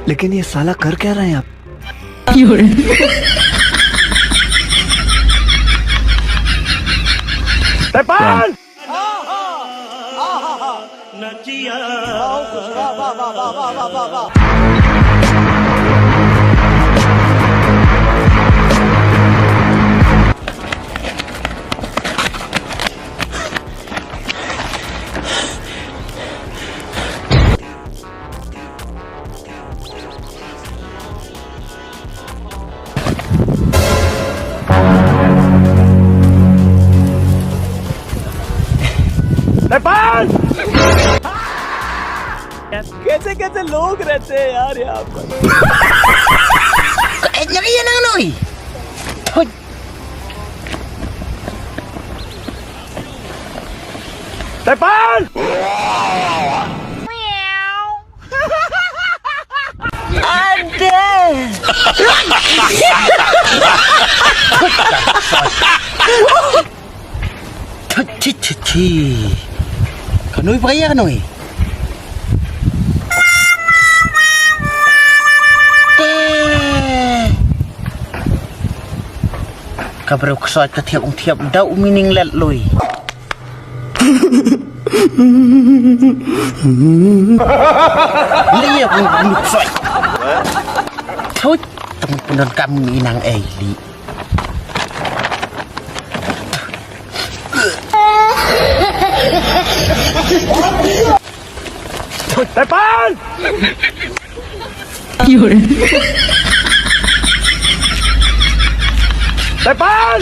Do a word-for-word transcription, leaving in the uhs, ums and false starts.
लेकिन ये साला कर क्या रहा है यहाँ? कैसे कैसे लोग रहते हैं यार यहाँ पर। Chi chi chi. Ka nui ba ka ïa ka nui. Te. Ka briew ksoit ka thiap ong thiap dau meaning let lui. Li ya pun pun ksoit. Thut, temen pun don kam ni nang ei li. Tepan! Tepan!